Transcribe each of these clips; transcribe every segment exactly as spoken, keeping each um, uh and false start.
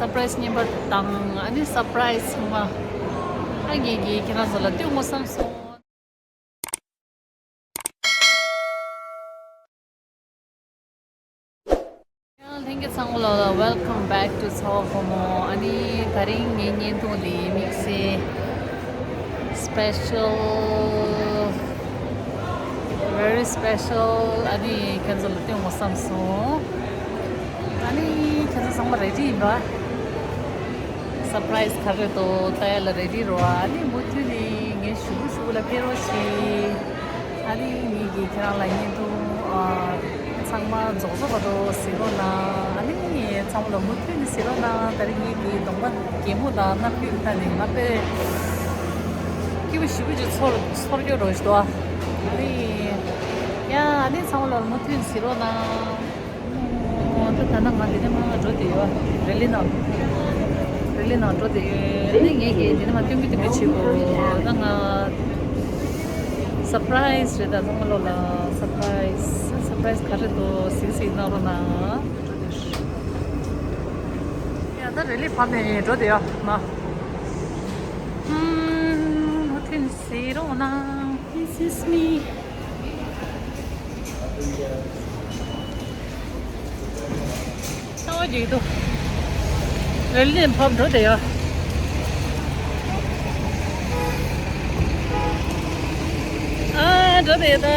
སར་པ་རའི་སི་རྙིང་པ་དང་ཨ་ནི་སར་པ་རའི་སི་ཚང་མ་ཨ་ངེད་ཀྱིས་ཁྱེད་རང་ཚོ་ལ་སྟོན་དགོས་བསམ་སོང་། ལྷན་རྒྱས་ཚང་མ་ལ་welcome back to ཚ་བ་ཕོ་མོ། ཨ་ནི་དེ་རིང་ངའི་བརྙན་ཐུང་འདི་དམིགས་བསལ་special, very special ཨ་ནི་ཁྱེད་ཚོ་ལ་སྟོན་དགོས་བསམ་སོང་། ཨ་ནི་ཁྱེད་ཚོ་ཚང་མ་རེ་ཌི་ཡིན་པ། སར་པ་རའི་སི་ག་རེ་འདུག་ལྟ་ཡ་ལ་རེ་ཌི་རོ། ཨ་ནི་མུ་མཐུད་ནས་ངས་ཞུ་གུ་ཞུ་གུ་ལ་ཕེབས་རོགས་གྱིས། ཨ་ནི་ངེད་ཀྱིས་ཁྱེད་རང་ལ་བརྙན་ཐུང་ཨ་ཚང་མ་རྫོགས་རྫོགས་བར་དུ་གཟིགས་རོགས་གནང་། ཨ་ནི་ཚང་མ་ལ་མུ་མཐུད་ནས་གཟིགས་རོགས་གནང་། དེ་རིང་ངེད་ཀྱི་གདོང་པ་གད་མོ་དང་སྣ་ཕུད་ལྟ་ནས་ང་དཔེ་སྐྱིད་པོ་ཞེ་པོ་ཅིག་ཚོར་ཚོར་རྒྱུ་རོ་ཞིག་འདུག་ཨ་ནི་ཡ་ཨ་ནི་ཚང་མ་ལ་མུ་མཐུད་ནས་གཟིགས་རོགས་གནང་། ཨོ་ད་ད་ནང་ང་འདི་ནས་མར་འགྲོ་བསྡད་ཡོད། རི་ལི་ནང་། རི་ལི་ནང་འགྲོ་བསྡད་ཡོད། ཨ་ནི་ངས་ཀྱིས་འདི་ནས་མར་སྟོན་གི་སྟོན་གི་བྱེད་དགོས། ད་ང་སར་པ་རའི་སི་རེད། ད་ཚང་མ་ལོ་ལ་སར་པ་རའི་སི་སར་པ་རའི་སི་ག་རེ་འདུག་གཟིགས་གཟིགས་གནང་རོགས་གནང་། ཡ་ད་རི་ལི་བར་ནས་འགྲོ་བསྡད་ཡོད་ང་། ཧུམ། མུ་མཐུད་ནས་གཟིགས་རོགས་གནང་། This is me. ཚ་བ་ཅིག་འདུག་རི་ལི་ནས་བབས་འགྲོ་བསྡད་ཡོད། ཨ་འགྲོ་བསྡད་ཡོད་ད།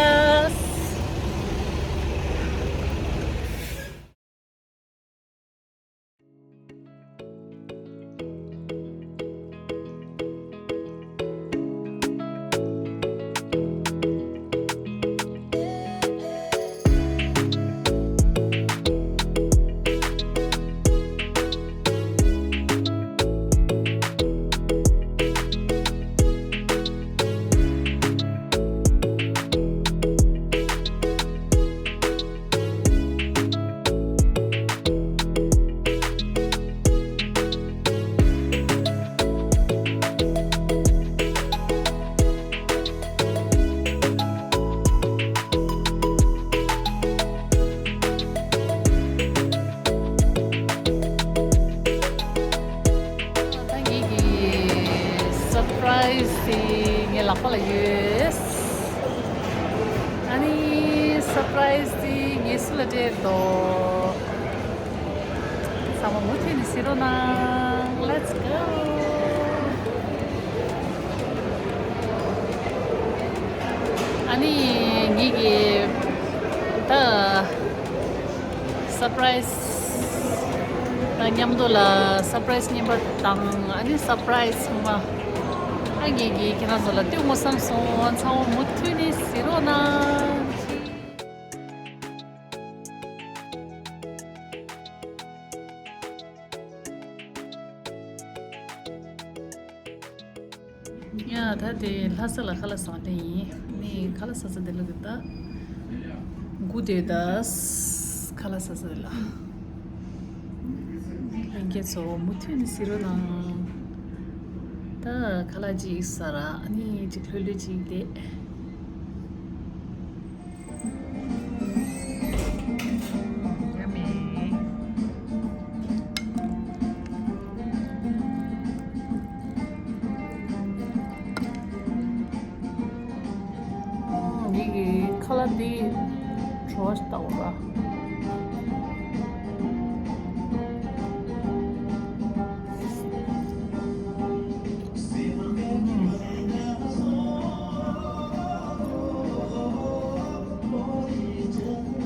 ད་ངེད་ཀྱི་སར་པ་རའི་སི་དེ་ངའི་ལག་པ་ལ་ཡོད། ཨ་ནི་སར་པ་རའི་སི་དེ་ངས་སུ་ལ་སྤྲད་འདུག་ཚང་མ་མུ་མཐུད་ནས་གཟིགས་རོགས་གནང་། Let's go. ཨ་ནི་ངེད་ཀྱི་ད་སར་པ་རའི་སི་དང་མཉམ་དུ་ལ་སར་པ་རའི་སི་རྙིང་པ་དང་ཨ་ནི་སར་པ་རའི་སི་ཚང་མ་ཨ་ངེད་ཀྱིས་ཁྱེད་རང་ཚོ་ལ་སྟོན་དགོས་བསམ་སོང་། ཚང་མ་མུ་མཐུད་ནས་གཟིགས་རོགས་གནང་། ཡ་ད་དེ་ལྷ་ས་ལ་ཁ་ལག་ཟ་དེ་ཡིན། ནི་ཁ་ལག་ཟ་ས་དེ་ལ་གི་ད་སྒུག་དེ་ད་ཁ་ལག་ཟ་ས་དེ་ལ། ལྷན་རྒྱས་ཚོ་མུ་མཐུད་ནས་གཟིགས་རོགས་གནང་། ད་ཁ་ལག་ཅིག་ཟ་ར་ནི་ཅིག་ལྷོད་ལྷོད་ཅིག་དེ། Yummy. ངེད་ཀྱི་ཁ་ལག་འདི་བྲོ་བ་ཞིག་བཏང་བ།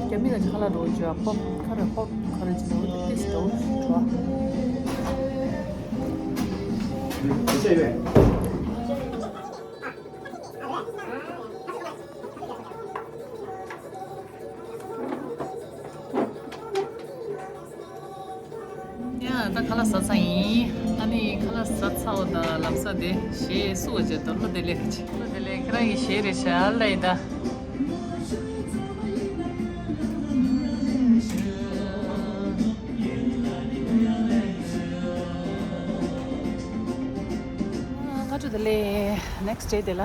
རྒྱ་མི་ལ་ཁ་ལག་འགྲོ་བྱ་ཧོབ་ཁ་རེ་ཧོབ་ཁ་རེ་བྱེད་འོ་དེ་ཏིས་འགྲོ་བྱ། ཡ་ད་ཁ་ལག་ཟ་ཚར་ཡིན། ཨ་ནི་ཁ་ལག་ཟ་ཚར་བ་དང་ལམ་སང་དེ་གཞས་བསུ་བ་བྱེད་དོ། བློ་བདེ་ལེགས་ཀྱི་བློ་བདེ་ལེགས་ཁྱེད་རང་གི་གཞས་རེད་ཤག་ལ་ཡིན་ད། ཨ་ཁ་ཆུ་དེ་ལས་next day དེ་ལ།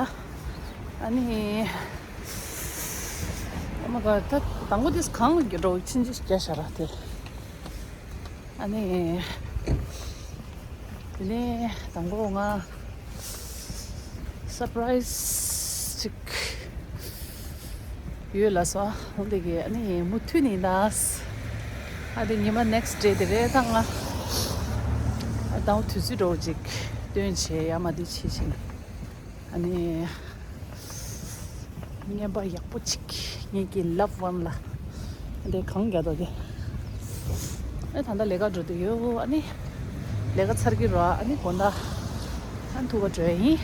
ཨ་ནི། Oh my god ད་དང་པོ་དེ་གང་གི་འགྲོ་ཕྱིན་ཅི་རྒྱ་ཤ་ར་དེ། ཨ་ནི། དེ་ནས་དང་པོ་ང་སར་པ་རའི་སི་ཅིག་ཡོད་ལབ་སོང་། འོ་དེ་གི་ཨ་ནི་མུ་མཐུད་ནས་ད་ཨ་དེ་ཉི་མ་ནེག་སི་ཌེ་དེ་རེད། ད་ང་ཨ་ད་དུས་ཚོད་འདྲ་བོ་ཅིག་སྟོན་བྱས་ཡ་མ་དེ་བྱེད་བཞིན། ཨ་ནི། རྔན་པ་ཡག་པོ་ཅིག་ངེད་ཀྱི་ལབ་ཝན་ལ། འདི་གང་རྒྱག་འདུག་དེ། ཨེ་ད་ལྟ་ལས་ཀ་འགྲོ་འདུག་ཡོད། ཨ་ནི། ལས་ཀ་ཚར་གྱི་རེད། ཨ་ནི་དགོང་དག་ཨ་ཐུག་ག་འགྲོ་ཡ་ཡིན།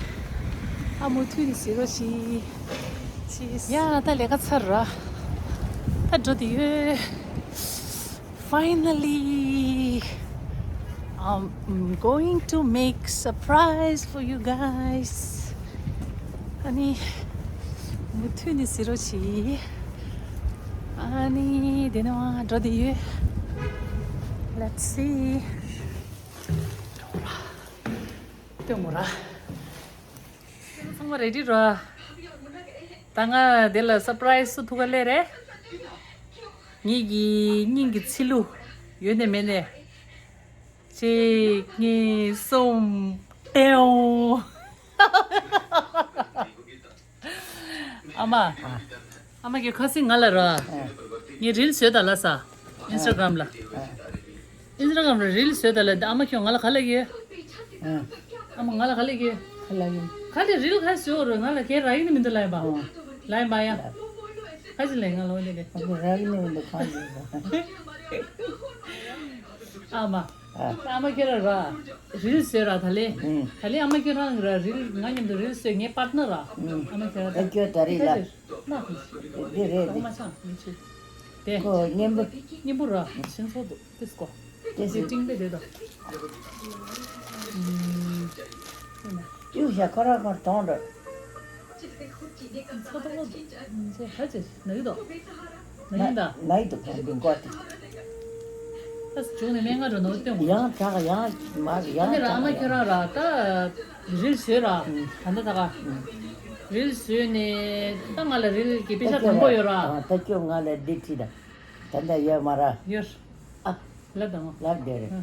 ཨ་མུ་མཐུད་ནས་གཟིགས་རོགས་གྱིས། ཡ་ད་ལས་ཀ་ཚར་རེད། ད་འགྲོ་འདུག་ཡོད། Finally, I'm going to make surprise for you guys. ཨ་ནི། མུ་མཐུད་ནས་གཟིགས་རོགས་གྱིས། ཨ་ནི། དེ་ནས་འགྲོ་འདུག་ཡོད། Let's see. སྟོན་མོ་ར། ཚང་མ་རེ་ཌི་ར། ད་ང་དེ་ལ་སར་པ་རའི་སི་སུ་ཐུག་ག་སླེབས་རེད། ངེད་ཀྱི་སྙིང་གི་ཚིལ་ལུ་ཡོད་ནས་མེད་ནས། གཅིག་གཉིས་གསུམ། ཏེའོ། ཨ་མ། ཨ་མ་གིས་ཁ་སང་ང་ལ་ར། ངས་རིལ་བཟོས་ད་ལབ་ས། ཨིན་སི་ཊ་གྷ་རམ་ལ། ཨིན་སི་ཊ་གྷ་རམ་ལ་རིལ་བཟོས་ད་ལབ། ཨ་མ་ཁྱོད་ང་ལ་ག་ལབ་ཀྱི། ཨ་མ་ང་ལ་ག་ལབ་ཀྱི། ག་ལབ་ཀྱི། ག་ལེ་རིལ་ག་བཟོས་ར། ང་ལ་གས་རག་གི་ནི་མི་འདུག་ལབ་ཡིན་པ། ལབ་ཡིན་པ་ཡ། ག་ཅི་ལབ་ང་ལ་འོ་དེ་ལས། ཨ་ཁུ་རག་གི་ནི་མི་འདུག་གང་ཡིན་པ། ཨ་མ། ཨ་མ་ཁྱོད་ར་ར། རིལ་བཟོས་ར་ད་ལེ། ཨུམ། ད་ལེ་ཨ་མ་ཁྱོད་རང་ར་རིལ་ང་མཉམ་དུ་རིལ་བཟོས། ངའི་པར་ཊི་ནར་ར། ཨུམ། ཨ་མ་ཁྱོད་ར་ད། ད་ཁྱོད་ད་རིལ་ལ། ན་ཁུ། འདི་རེད་འདི། ཁོ་མ་ཆང་མི་ཆུ། དེ། ཁོ་གཉེན་པོ། གཉེན་པོ་ར་ཤིང་ཚོ་འདུག་ཏིས་ཀོ། ཏིས། དེ་ཏིང་པེ་དེ་དོ། ཨུམ། གཡུག་བཞག་ཁོ་ར་ཁོར་གཏོང་འགྲོ། ཚོ་ཏོ་ཚེ་ཧ་ཅེ་ན་ཡུ་དོ། ན་ཡིན་ད། ན་ཡི་དུ་ཁོང་གི་མགོ་དེ། ཨ་བྱུང་ནས་སྨན་ཁང་འགྲོ་ནོར་སྟོན་དགོས། ཡང་དྲག་ཡང་མར་ཡང་ཨ་ནི་ར་ཨ་མ་དྲག་ཁྱོད་རང་ར་ད་རིལ་བཟོས་ར། ཨུམ། ད་ལྟ་ད་ག་ཨུམ། རིལ་བཟོས་ནས་ད་ང་ལ་རིལ་གྱི་པེ་ཤ་དང་པོ་ཡོད་ར། ད་ཁྱོད་ང་ལ་འདི་ཁྲིད་ད། ད་ལྟ་ཡོད་མ་ར། ཡོད། ཨ། ལབ་དང་། ལབ་དེ་རེད། ཨ།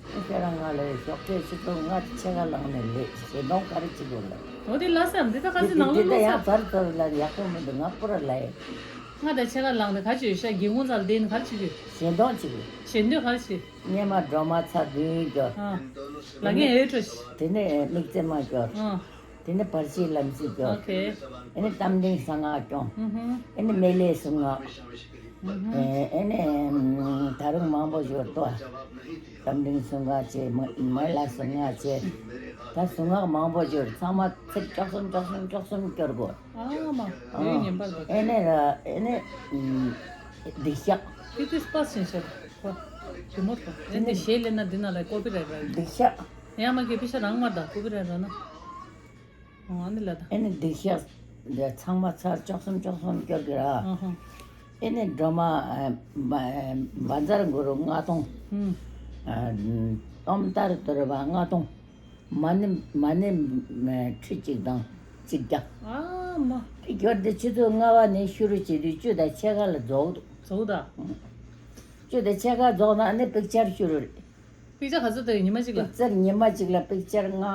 ཨ་ཁྱེད་རང་ང་ལ་ཞོགས་ཀས་ཆུ་ཚོད་ལྔ་དང་ཕྱེད་ཀ་ལངས་ནས་ལས་ཞེ་གདོང་ག་རེ་བྱེད་དགོས་ལབ། འོ་དེ་ལ་སེམས་འདི་ད་ག་ཚོད་ནང་ལོགས་ལོགས་ཡང་ཚར་ཚར་ལ་ཡག་པོ་མི་འདུག་ང་པུ་ར་ལ་ཡེ། ལྔ་དང་ཕྱེད་ཀ་ལངས་ནས་ག་བྱེད་ཤག་སྒེའུ་ཁུང་རྩ་ལ་བསྡད་ནས་ག་རེ་བྱེད་ཀྱི། ཞེ་གདོང་བྱེད་ཀྱི། ཞེ་གདོང་ག་རེ་བྱེད། སྔས་མ་སྒྲོལ་མ་ཚར་བདུན་སྐྱོར། ཨ། ལ་ངས་ཨེ་འཕྲོ་ཤི། དེ་ནས་དམིགས་བརྩེ་མ་སྐྱོར། ཨ། དེ་ནས་བར་ཆད་ལམ་སེལ་སྐྱོར། ཨོ་ཁེ། ཨེ་ནི་གཏམ་གླེང་གསང་སྔགས་སྐྱོང་། ཨུ་ཧུ། ཨེ་ནི་སྨན་བླའི་གསང་སྔགས། ཨུ་ཧུ། ཨེ་ནི་ད་རུང་མང་པོ་ཞིག་ཏོ། གཏམ་གླེང་གསང་སྔགས་བྱས། མ་མ་ལ་གསང་སྔགས་བྱས། ད་གསང་སྔགས་མང་པོ་ཞིག་ཚང་མ་ཚིག་བཅུ་གསུམ་བཅུ་གསུམ་བཅུ་གསུམ་སྐྱོར་དགོས། ཨ་མ། ཨ། ཡོད་ངན་པར་དགོས། ཨེ་ནི་ར་ཨེ་ནི་སྡིག་བཤགས། དེ་དུས་སྤ་སེ་ཤར་ཁོ། གི་མོ་ཁོ། ཨེ་ནི་ཞེས་ལེན་ན་འདི་ན་ལ་ཀོ་པི་ར་ཡིཊ་ར་ཡིན། སྡིག་བཤགས། ཡང་མ་གི་པི་ཤ་རང་མར་ད་ཀོ་པི་ར་ཡིཊ་ར་ན། ཨོ་ཨ་ནི་ལ་ད། ཨེ་ནི་སྡིག་བཤགས་འདི་ཚང་མ་ཚར་བཅུ་གསུམ་བཅུ་གསུམ་སྐྱོར་གི་ར། ཨ་ཧ། ཨེ་ནི་སྒྲོལ་མ་ཨ་བཛྲ་གུ་རུ་ལྔ་སྟོང་། ཧུམ། ཨ་སྟོང་ལྟར་དུ་རེ་བ་ལྔ་སྟོང་། མ་ཎི་མ་ཎི་ཁྲི་གཅིག་དང་གཅིག་བརྒྱ། ཨ་མ། དེ་སྐྱོར་དེ་ཆུ་ཚོད་ལྔ་པ་ནས་ཤུ་རུ་བྱེད་དུས་བཅུ་དང་ཕྱེད་ཀ་ལ་རྫོགས་འདུག་རྫོགས་ད། བཅུ་དང་ཕྱེད་ཀ་རྫོགས་ན་ཨ་ནི་པིག་ཅར་ཤུ་རུ་རེད། པིག་ཅར་ག་ཚོད་བཏང་ཡོད་ཉི་མ་གཅིག་ལ། པིག་ཅར་ཉི་མ་གཅིག་ལ་པིག་ཅར་ལྔ་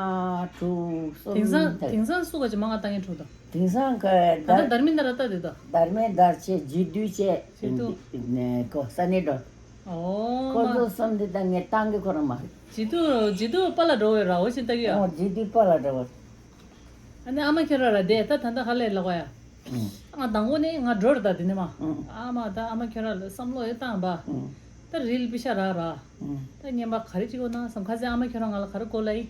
དྲུག་གསུམ་དེང་སང་བཏང་། དེང་སང་སུ་ག་ཅིག་མང་ང་བཏང་ཡོད་དྲུག་དང་། དེང་སང་ག་ད་ལྟ་དར་མི་འདར་ལྟ་དེ་ད། དར་མི་འདར་བྱས་རྗེས་མཐུད་བྱས། རྗེས་མཐུད། ནས་ཁོ་ས་གནས་འགྲོ། ཨོ་ཁོ་མ། ཚོ་གསུམ་དེ་ད་ངས་བཏང་གི་ཁོ་རང་མ་རེད། རྗེས་མཐུད་རྗེས་མཐུད་པཱ་ལགས་འགྲོ་འོས་ར། འོ་ཅི་ལྟ་གི་ཡ། ཨོ་རྗེས་མཐུད་པཱ་ལགས་འགྲོ་འོས། ཨ་ནི་ཨ་མ་ཁྱོད་ར་ར་བསྡད་ད་ད་ལྟ་ཧ་ལས་ལ་གོ་ཡ། ཨང་། ང་དང་པོ་ནས་ང་འགྲོ་ར་ད་དེ་ནས་མ། ཨང་། ཨ་མ་ད་ཨ་མ་ཁྱོད་ར་ལ་བསམ་བློ་ཡོད་བཏང་པ། ཨང་། ད་རིལ་པི་ཤ་རག་ར། ཨང་། ད་ངན་པ་ག་རེ་བྱེད་དགོས་ན་བསམ། ཁ་སང་ཨ་མ་ཁྱོད་ར་ང་ལ་ག་རེ་གོ་ལ་ཡིན།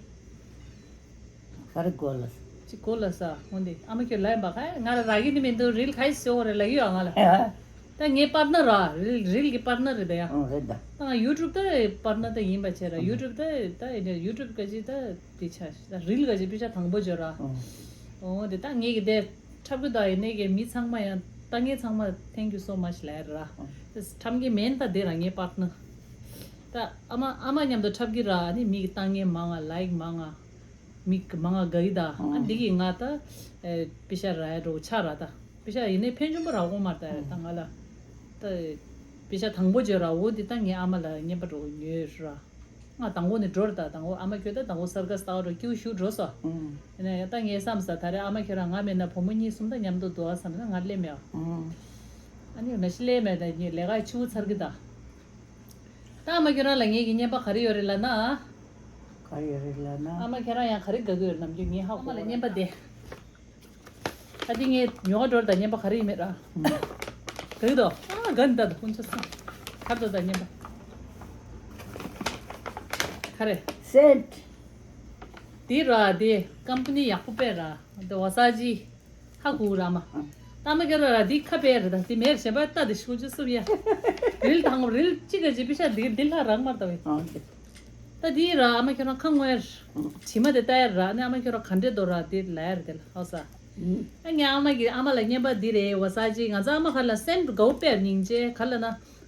ག་རེ་གོ་ལ། ཅི་གོ་ལ་ས་འོན་ཏེ་ཨ་མ་ཁྱོད་ལ་ཡིན་པ་ག་ང་ར་རག་གི་ནི་མི་འདུག་རིལ་ག་ཡི་སོ་རེ་ལ་ཡོད་ང་ལ། ཨ། ད་ངའི་པར་ནར་ར། རིལ་རིལ་གྱི་པར་ནར་རེད་ད་ཡ། ཨང་། རེད་ད། ད་ང་ཡུ་ཊུབ་ད་པར་ནར་ད་ཡིན་པ་བྱས་ར། ཨང་། ཡུ་ཊུབ་ད་ད་ཡིན་ད་ཡུ་ཊུབ་ག་ཅི་ད་དེ་ཆ་ད་རིལ་ག་ཅི་པི་ཤ་དང་པོ་བརྗོད་ར། ཨང་། འོ་དེ་ད་ངེད་ཀྱི་དེ་འཁྲབ་གི་ད་ཡིན་ནས་ཀྱི་མི་ཚང་མ་ཡང་ད་ངེད་ཚང་མ་thank you so much ལབ་ར། ཨང་། དེ་འཁྲབ་གི་མེན་ད་དེ་ར་ངའི་པར་ནར། ད་ཨ་མ་ཨ་མ་མཉམ་དུ་འཁྲབ་གི་ར། ཨ་ནི་མི་གི་ལྟ་ངན་མང་ང་ལའིཀ་མང་ང་། མི་གི་མང་ང་དགའ་གི་ད། ཨ་ཨང་། འདི་གི་ང་ད་ཨེ་པི་ཤ་ར་ཡ་འགྲོ་ཆ་ར་ད། པི་ཤ་ཡིན་ནའི་ཕན་ཆུང་པོ་རག་གོ་མ་རེད་ད། ཨང་། ད་ང་ལ་ད་པི་ཤ་དང་པོ་བརྗོད་ར། འོ་འདི་ད་ངའི་ཨ་མ་ལ་རྔན་པ་འགྲོ་ཉོས་ར། ང་དང་པོ་ནས་འགྲོ་ར། ད་དང་པོ་ཨ་མ་ཁྱོད་ད་དང་པོ་སར་ཀ་སི་ལྟ་བ་འགྲོ་སྐྱིད་པོ་ཞེ་པོ་འགྲོ་སོང་། ཨུམ། ཡིན་ན་ཡང་ད་ངས་བསམ་ས་ད་རེས་ཨ་མ་ཁྱོད་རང་ང་མེད་ན་བུ་མོ་གཉིས་གསུམ་ད་མཉམ་དུ་འདུག་ཨ་བསམ་ན་ང་སླེབས་མེད་ཨ། ཨུམ། ཨ་ནི་ནས་སླེབས་མེད། ད་ངས་ལས་ཀ་ཕྱི་པོ་ཚར་གི་ད། ད་ཨ་མ་ཁྱོད་རང་ལ་ངེད་ཀྱི་རྔན་པ་ག་རེ་ཡོད་རེད་ལབ་ན། ག་རེ་ཡོད་རེད་ལབ་ན། ཨ་མ་ཁྱོད་རང་ཡང་ག་རེ་དགའ་གི་ཡོད་རེད། ནམ་རྒྱུན་ངས་ཧ་གོ། ཨ་མ་ལ་རྔན་པ་དེ། ད་དེ་ངས་ཉོ་ག་འགྲོ་ར། ད་རྔན་པ་ག་རེ་ཡིན་མེད་ར། ཨུམ། དགའ་གི་འདུག་ཨ་དགའ་འདུག་ད་དཀོན་མཆོག་གསུམ། ག་རེ་འདུག་ད་རྔན་པ། ག་རེ། སེན་ཊི། དེ་ར་དེ་ཀམ་པ་ནི་ཡག་པོ་དཔེ་ར། དེ་ཝ་ས་ཇི། ཧ་གོ་ར་མ། ཨ། ད་མ་ཁྱོད་ར་འདི་ཁ་བེར་ད་དེ་མེར་གཞན་པ་ལྟ་དེ་ཤུ་ཅུ་སུབ་ཡ། རིལ་དང་རིལ་གཅིག་ག་ཅི་པི་ཤ་འདི་འདི་ལྷ་རག་མར་ལྟ་བས། ཨ། ད་དེ་ར་ཨ་མ་ཁྱོད་ར་ཁ་ངོ་ཡར། དྲི་མ་དེ་ལྟ་ཡར་ར་ནི་ཨ་མ་ཁྱོད་ར་ག་འདྲེ་དོ་ར་དེ་ལ་ཡར་དེ་ལ་ཧོ་ས། ཨ་ངའི་ཨ་མ་གི་ཨ་མ་ལ་རྔན་པ་འདི་རེད། ཝ་ས་ཇི། ང་ཚོ་ཨ་མ་ཁ་ལ་སེན་ཊི་གའུ་པེར་སྙིང་རྗེ་ག་ལ་ན།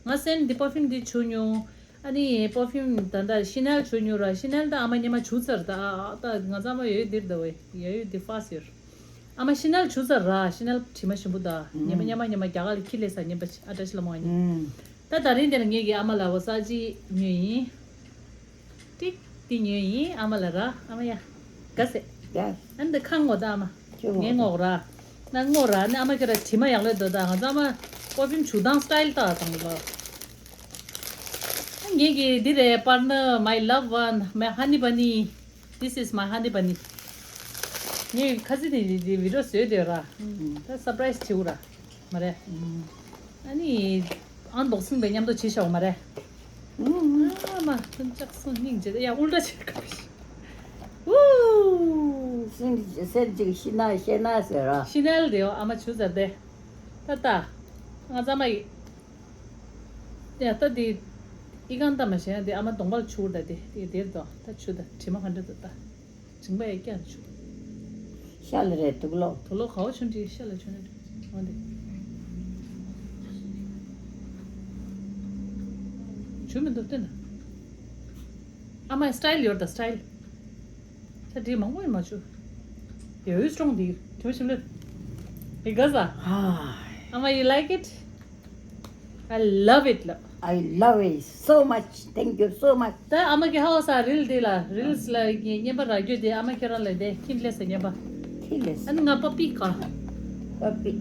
ང་སེན་ཊི་འདི་པར་ཕིའུམ་འདི་བྱུག་མྱོང་། ཨ་ནི་པར་ཕིའུམ་ད་ལྟ་ཤི་ནལ་བྱུག་མྱོང་ར། ཤི་ནལ་ད་ཨ་མ་རྔན་པ་བྱུག་ཚར། ད་ད་ང་ཚོ་ཨ་མ་ཡོད་འདིར་ད་བས་ཡ་ཡོད་འདི་ཧྥ་སི་ཡོད། ཨ་མ་ཤི་ནལ་བྱུག་ཚར་ར། ཤི་ནལ་དྲི་མ་ཞིམ་པོ་ད། ཉི་མ་ཉི་མ་ཉི་མ་རྒྱ་གར་ལ་ཁྱི་ལས་ས་ཉན་པ་ཨ་བཀྲ་ཤིས་ལྷ་མོ་ཨ་ནི། ད་ད་རིང་འདིར་ངེད་ཀྱི་ཨ་མ་ལ་ཝ་ས་ཇི་ཉོས་ཡིན། ཏིག་ཏི་ཉོས་ཡིན་ཨ་མ་ལ་ར། ཨ་མ་ཡ། དགའ་སེ། ཡ། ཨ་འདི་ཁ་ངོ་ད་ཨ་མ། ཁྱོད་ངོ་ངས་ངོ་ར། ན་ངོ་ར་ནི་ཨ་མ་ཁྱོད་ར་དྲི་མ་ཡག་ལོས་འདོད་ད། ང་ཚོ་ཨ་མ་པར་ཕིའུམ་བྱུག་སྟངས་སི་ཊལ་ལྟ་དང་ལོ། ངེད་ཀྱི་འདི་རེད་པར་ནར། my loved one, my honey bunny. This is my honey bunny. ངས་ཁ་སི་དེ་དེ་བི་ཌི་ཡོ་བཟོས་དེ་ར། ད་སར་པ་རའི་སི་བྱེད་དགོས་ར། མ་རེད། ཨ་ནི་ཨང་འདོགས་སིང་པའི་མཉམ་དུ་བྱེད་ཤོག་མ་རེད། ཨ་མ་ཁྱོད་ཅག་སོང་སྙིང་རྗེ། ཡ་ཨུལ་ཏྲ་བྱེད་དགོས། ཨུ། སེན་སེན་ཅིག་ཤི་ན་ཤེ་ན་ཟེར་ར། ཤི་ནལ་དེའོ་ཨ་མ་ཆུ་ཟར་དེ། ད་ད། ང་ཚ་མ་ཡི། ཡ་ད་དེ། ཨི་ཁང་ད་མ་ཤེས་ན་དེ་ཨ་མ་གདོང་པར་ཆུ་བུར་ད་དེ་དེ་དེར་དོ་ད་ཆུ་ད་དྲི་མ་ག་འདྲ་འདུག་ད། ཞིང་པ་ཡ་སྐྱ་ཆུ། ཤ་ལ་རེད་དུག་ལོག་དུག་ལོག་གའོ་ཆུ་འདྲི་ཤ་ལ་ཆུ་ནི་འདྲི་འོ་འདི། ཆུ་མི་འདུག་ལྟོས་ན། ཨ་མའི་སི་ཊལ་ཡོད་ད་སི་ཊལ། ད་འདྲི་མང་པོ་ཡིན་མ་ཆུ། ཡོད་སི་ཊོང་འདི་ཆུ་ཞིམ་ལོས། ཡི་ག་ས། ཨ་མ། you like it? I love it, love. I love it so much. Thank you so much. ད་ཨ་མ་གི་ཧ་བ་ས་རིལ་དེ་ལ་རིལ་ལ་ངའི་རྔན་པ་རག་རྒྱུ་དེ་ཨ་མ་ཁྱོད་རང་ལ་དེ་ཁྱིམ་ལས་ས་རྔན་པ། ཁྱིམ་ལས་ས། ཨ་ནི་ང་པ་པི་ག་པ་པི།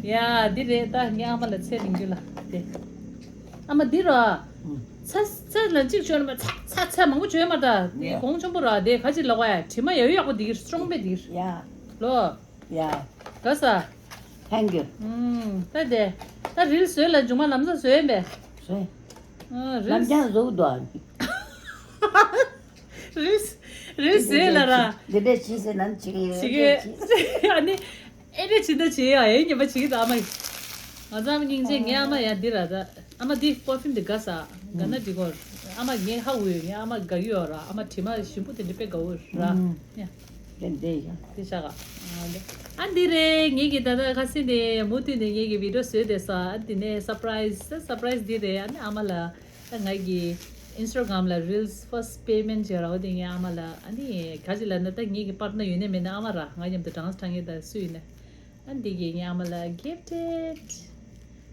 ཡ་འདི་རེད་ད་ངའི་ཨ་མ་ལ་ཚེ་རིང་རྒྱུ་ལ་དེ། ཨ་མ་འདི་ར། ཚ་ཚ་ལ་གཅིག་བྱོས་མ་ཚ་ཚ་ཚ་མང་པོ་བྱོས་མ་ད་དེ་གོང་ཆེན་པོ་ར་དེ་ག་ཅི་ལོག་ཡ་དྲི་མ་ཡ་ཡོད་ཡག་པོ་འདི་སི་ཊོང་པེ་འདི་ལོ། ཡ། ག་ས། Thank you. ད་དེ། ད་རིལ་བཟོས་ལ་མཇུག་མ་ལམ་སང་བཟོས་ཡིན་པས། བཟོས། རིལ། ལམ་རྒྱང་བཟོ་འདུག་ཨ། རིལ། རིལ་བཟོས་ལ་ར། འདི་འདྲས་བྱིས་ཟེར་ན་བྱེད་ཀྱི་ཡོད་བྱེད་ཀྱི། ཨ་ནི། ཨེ་འདྲས་བྱེད་ད་བྱེད་ཡ་ཨེ་ཉེས་པ་བྱེད་ཀྱི་ད་ཨ་མ་ཡིས། ང་ཚང་སྙིང་རྗེ་ངའི་ཨ་མ་ཡ་འདི་ར་ད། ཨ་མ་འདི་པར་ཕིའུམ་འདི་དགའ་ས། དགའ་ན་འགྲིག་གོ། ཨ་མ་ངའི་ཧ་གོ་ཡོད། ངའི་ཨ་མ་དགའ་གི་ཡོད་ར། ཨ་མ་དྲི་མ་ཞིམ་པོ་དེ་འདྲ་དཔེ་དགའ་བོ་ར། ཡ། དེ་འདྲ་ཡ། དེ་ཤ་ག་ཨ་འདི་རེད། ངེད་ཀྱི་ད་ལྟ་ཁ་སེང་དེ་མུ་མཐུད་ནས་ངེད་ཀྱི་བི་ཌི་ཡོ་བཟོས་དེ་ས། ཨ་འདི་ནས་སར་པ་རའི་སི་སར་པ་རའི་སི་འདི་རེད། ཨ་ནི་ཨ་མ་ལ་ད་ང་གི་ཨིན་སི་ཊ་གྷ་རམ་ལ་རིལ་སི་ཕར་སི་ཊི་པེ་མེན་ཊི་བྱས་ར། འོ་དེ་ངའི་ཨ་མ་ལ་ཨ་ནི་ག་ཅི་ལ་ན་ད་ངེད་ཀྱི་པར་ན་ཡོད་ནས་མེད་ན་ཨ་མ་ར་ང་མཉམ་དུ་གྲངས་ཐང་ངེད་ད་སུ་ཡིན་ན། ཨ་འདི་གིས་ངའི་ཨ་མ་ལ་གིཕ་ཊེཌ།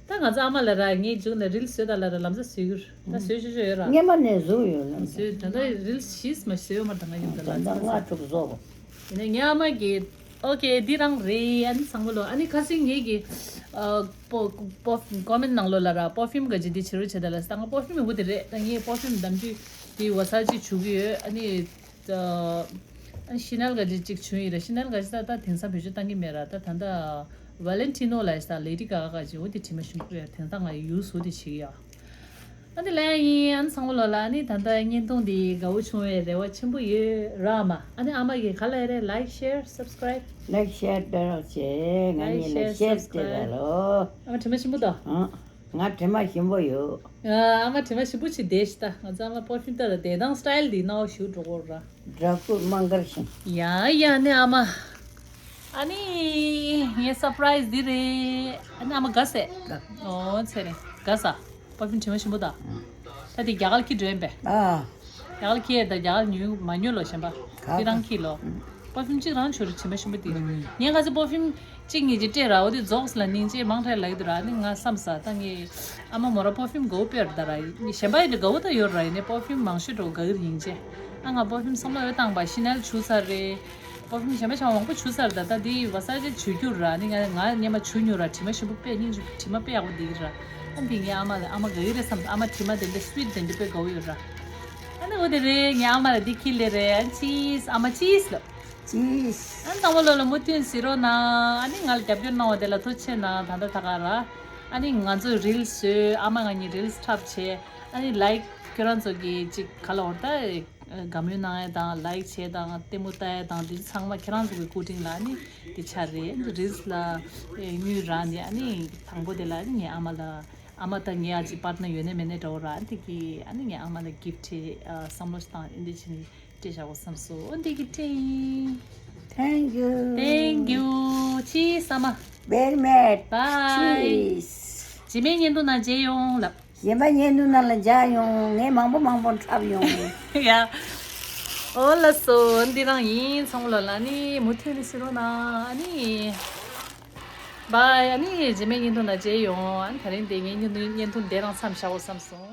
ད་ང་ཚོ་ཨ་མ་ལ་ར་ངའི་མཇུག་ནས་རིལ་བཟོས་ད་ལ་ར་ལམ་སང་བཟོས་ཀྱི་ར། ད་བཟོས་ཆོག་ཆོག་ཡོད་ར། སྔན་མ་ནས་བཟོས་ཡོད་ལམ་སང་། བཟོས་ད་ལྟ་རིལ་ཞིས་མ་བཟོས་ཡོད་མ་ད་ང་ཡིན་ད་ད་ལ་ད་ལྔ་དྲུག་བཟོ་གོ། ཡིན་ན་ངའི་ཨ་མ་གིས་ཨོ་ཀེ་འདི་རང་རེད། ཨ་ནི་ཚང་མ་ལོ་ཨ་ནི་ཁ་སང་ངེད་ཀྱི་ཨ་པོ་པོ་ཀོ་མེན་ཊི་ནང་ལོ་ལ་ར་པར་ཕིའུམ་ག་ཅི་འདི་བྱེད་རོགས་བྱེད་ད་ལ་ད་ང་པར་ཕིའུམ་མི་བུ་དེ་རེད། ད་ངས་པར་ཕིའུམ་འདམ་རྒྱུ་དེ་ཝ་ས་ཇི་བྱུག་གི་ཡོད། ཨ་ནི། ཨ་ཤི་ནལ་ག་ཅི་གཅིག་བྱུང་ཡིན་ར། ཤི་ནལ་ག་ཅི་ད་ད་དེང་སང་བེད་སྤྱོད་བཏང་གི་མེད་ར། ད་ད་ད་ཝ་ལེན་ཊི་ནོ་ལ་ཡིས་ད་ལེ་ཌི་ག་ག་ག་ཅི་འོ་དེ་དྲི་མ་ཞིམ་པོ་ཡ། དེང་སང་ང་ཡུ་སུ་དེ་བྱེད་ཀྱི་ཡ། ཨ་ནི་ལན་ཡིན། ཨ་ནི་ཚང་མ་ལོ་ལ་ཨ་ནི་ད་ད་བརྙན་ཐུང་འདི་དགའ་བོ་བྱུང་བའི་རེ་བ་ཆེན་པོ་ཡོད་ར་མ། ཨ་ནི་ཨ་མ་གི་ག་ལ་ཡ་རེ་ལའིཀ་ཤེར་སབ་སི་ཀ་རའིབ། ལའིཀ་ཤེར་དེ་རོགས་བྱེད། ང་གཉིས་ལ་ཤེར་དེ་ར་ལོ། ཨ་མ་དྲི་མ་ཞིམ་པོ་ད། ཨ། ང་དྲི་མ་ཞིམ་པོ་ཡོད། ཨ་མ་དྲི་མ་ཞིམ་པོ་ཞིག་བསྡད་ཤི་ད། ང་ཚང་མ་པར་ཕིའུམ་ལྟ་ལ་བསྡད་སྟངས་སི་ཊལ་འདི་ནའོ་ཞུ་འགྲོ་གོ་ར། འདྲ་སྐུ་དམངས་སྒར་ཞིང་། ཡ་ཡ་ནི་ཨ་མ། ཨ་ནི་ངའི་སར་པ་རའི་སི་འདི་རེད། ཨ་ནི་ཨ་མ་དགའ་སེ། ཨོ་ཚེ་རིང་དགའ་ས། པར་ཕིའུམ་དྲི་མ་ཞིམ་པོ་ད། ད་དེ་རྒྱ་གར་ཁྱི་འགྲོ་ཡིན་པས། ཨ། རྒྱ་གར་ཁྱི་ད་རྒྱ་གར་ཉོས་མ་ཉོས་ལོ་གཞན་པ། ཁྱི་རང་ཁྱི་ལོ། པར་ཕིའུམ་གཅིག་རང་མཆོད་རེད། དྲི་མ་ཞིམ་པོ་དེ་རེད། ངས་ཁ་སང་པར་ཕིའུམ་གཅིག་གཉིས་ཅིག་སྤྲད་ར། འོ་དེ་རྫོགས་ལ་སྙིང་རྗེ་མང་དྲགས་ལབ་ཀྱི་འདུག་ར། ཨ་ནི་ང་བསམ་ས་ད་ངས་ཨ་མ་མོ་རང་པར་ཕིའུམ་དགའ་བོ་དཔེ་རེད་ད་ར། གཞན་པ་ཡིན་དུས་དགའ་བོ་ད་ཡོད་ར། ཡིན་ནའི་པར་ཕིའུམ་མང་ཤོས་འགྲོ་དགའ་གི་རེད་སྙིང་རྗེ། ཨ་ང་པར་ཕིའུམ་བསམ་བློ་ཡོད་བཏང་པ་ཤི་ནལ་བྱུགས་ཚར་རེད། པར་ཕིའུམ་གཞན་པ་ཆ་མང་པོ་བྱུགས་ཚར། ད་ལྟ་འདི་ཝ་ས་ཅི་བྱུག་རྒྱུ་ར། ནི་ང་ང་སྔོན་མ་བྱུག་མྱོང་ར། དྲི་མ་ཞིམ་པོ་དཔེ་སྙིང་རྗེ། དྲི་མ་དཔེ་ཡག་པོ་འདི་གི་ར། ཨ་འདི་ངའི་ཨ་མ་ལ། ཨ་མ་དགའ་གི་རེད་བསམ། ཨ་མ་དྲི་མ་དེ་འདྲ་སུའིཊ་དེ་འདྲ་དཔེ་དགའ་བོ་ཡོད་ར། ཨ་ནི་འོ་དེ་རེད། ངའི་ཨ་མ་ལ་འདི་ཁྱེར་སླེབས་རེད། ཨ་ཅིས། ཨ་མ་ཅིས་ལབ། ཅིས། ཨ་ནི་དང་པོ་ལོ་ལ་མུ་མཐུད་གཟིགས་རོགས་གནང་། ཨ་ནི་ང་ལ་རྒྱབ་སྐྱོར་གནང་བ་དེ་ལ་ཐུགས་རྗེ་ཆེ་གནང་། ད་ལྟ་ད་ག་ར། ཨ་ནི་ང་ཚོས་རིལ་བཟོས། ཨ་མ་ང་གཉིས་རིལ་འཁྲབ་བྱས། ཨ་ནི་ལའིཀ་ཁྱོད་རང་ཚོ་གིས་ཅིག་ག་ལ་འོར་ད། དགའ་མོས་གནང་ཡ་དང་། ལའིཀ་བྱས་དང་། ལྟད་མོ་ལྟ་ཡ་དང་། འདི་ཚང་མ་ཁྱེད་རང་ཚོ་གི་སྐུ་དྲིན་ལ་ནི་འདི་ཆགས་རེད། རིལ་ལ་དངུལ་རག་ནས། ཨ་ནི་དང་པོ་དེ་ལ་ནི་ངའི་ཨ་མ་ལ། ཨ་མ་ད་ངའི་ཨ་ཅེ་པར་ན་ཡོད་ནའི་མེད་ནའི་འདྲ་བོ་ར། ཨ་འདི་གི་ཨ་ནི་ངའི་ཨ་མ་ལ་གིཕ་ཊི་བསམ་བློ་ཞིག་བཏང་། ཨ་འདི་བྱས་ནས་སྤྲད་བཞག་གོ་བསམ་སོང་། ཨ་འདི་གི་སྤྲད་ཡིན། Thank you. Thank you. Cheers ཨ་མ། Very much. Bye. Cheers. རྗེས་མའི་བརྙན་ཐུང་ནང་མཇལ་ཡོང་ལབ། གཞན་པ་བརྙན་ཐུང་ནང་ལ་མཇལ་ཡོང་། ངས་མང་པོ་མང་པོ་འཁྲབ་ཡོང་། ཡ། འོ་ལགས་སོ། འདི་རང་ཡིན། ཚང་མ་ལོ་ལ་ནི་མུ་མཐུད་ནས་གཟིགས་རོགས་གནང་། ཨ་ནི། བའི། ཨ་ནི་རྗེས་མའི་བརྙན་ཐུང་ནང་མཇལ་ཡོང་། ཨ་ནི་ད་རིང་འདི་ངའི་བརྙན་ཐུང་བརྙན་ཐུང་འདི་རང་མཚམས་བཞག་གོ་བསམ་སོང་།